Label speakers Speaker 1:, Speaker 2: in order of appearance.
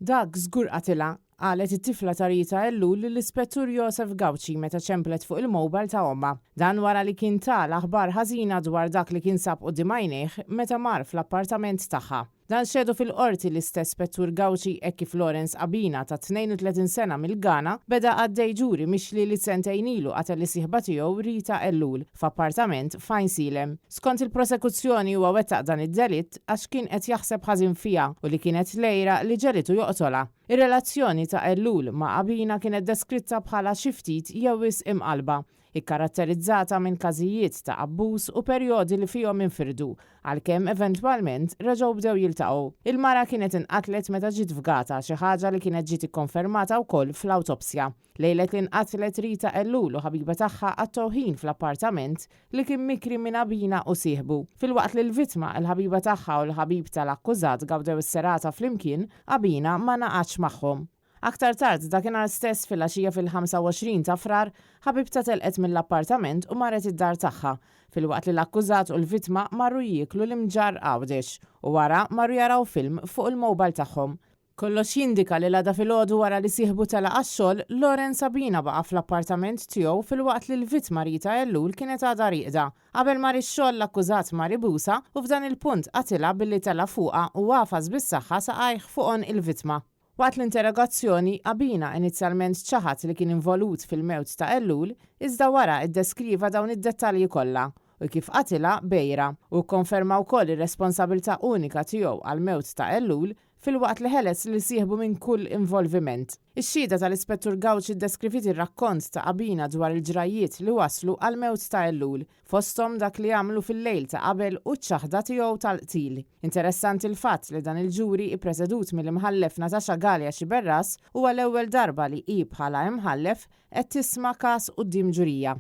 Speaker 1: Dak żgur qatilha, qalet it-tifla ta' Rita Ellul lill-Ispettur Josef Gauci meta ċemplet fuq il-mobile ta' ommha. Dan wara li kien ta l-aħbar ħażina dwar dak li kien sab quddiem għajnejh meta mar fl-appartament tagħha. Dan xehdu fil-Qorti l-istess Spettur Gauci hekk kif Lawrence Abina ta' 32 sena mill-Ghana beda għaddej ġuri mixli li sentejn ilu qatel lis-sieħba tiegħu Rita Ellul f'appartament f'Għajnsielem. Skont il-prosekuzzjoni huwa wettaq dan id-delitt għax kien qed jaħseb ħażin fiha u li kienet l-għira li ġegħlitu joqtolha. Ir-relazzjoni ta' Ellul ma' Abina kienet deskritta bħala xi ftit jew wisq imqallba, ikkaratterizzata minn każijiet ta' abbuż u perjodi li fihom infirdu, għalkemm eventwalment reġgħu bdew jiltaqgħu. Il-mara kienet inqatlet meta ġiet fgata, xi ħaġa li kienet ġiet ikkonfermata wkoll fl-awtopsja. Lejlet li nqatlet Rita Ellul u ħabiba tagħha qattgħu ħin fl-appartament li kien mikri minn Abina u sieħbu. Filwaqt li l-vittma, il-ħabiba tagħha u l-ħabib tal-akkużat gawdew is-serata flimkien, Abina ma ngħaqadx magħhom. Aktar tard dakinhar stess filgħaxija fil-25 ta' Frar, ħabibtha telqet mill-appartament u marret id-dar tagħha, filwaqt li l-akkużat u l-vittma marru jieklu l-Imġarr Għawdex u wara marru jaraw film fuq il-mobile tagħhom. Kollox jindika li l-għada filgħodu wara li sieħbu telaq għax-xogħol, Lawrence Abina baqa' fl-appartament tiegħu filwaqt li l-vittma Rita Ellul kienet għadha rieqda. Qabel mar ix-xogħol l-akkużat mar ibusha u f'dan il-punt qatilha billi tela' fuqha u għafas bis-saħħa saqajh fuq għonq il-vittma. Waqt l-interrogazzjoni, Abina inizjalment ċaħad li kien involut fil-mewt ta' Ellul, iżda wara ddeskriva dawn id-dettalji kollha, u kif qatilha b'għira, u kkonferma wkoll ir-responsabilità unika tiegħu għall-mewt ta' Ellul, filwaqt li ħeles lil sieħbu minn kull involviment. Ix-xhieda tal-Ispettur Gauci ddeskriviet ir-rakkont ta' Abina dwar il-ġrajjiet li wasslu għall-mewt ta' Ellul, fosthom dak li għamlu fil-lejl ta' qabel u ċ-ċaħda tiegħu tal-qtil. Interessanti l-fatt li dan il-ġuri ippresedut mill-Imħallef Natasha Galea Sciberras huwa l-ewwel darba li hi bħala Imħallef qed tisma' każ quddiem ġurija.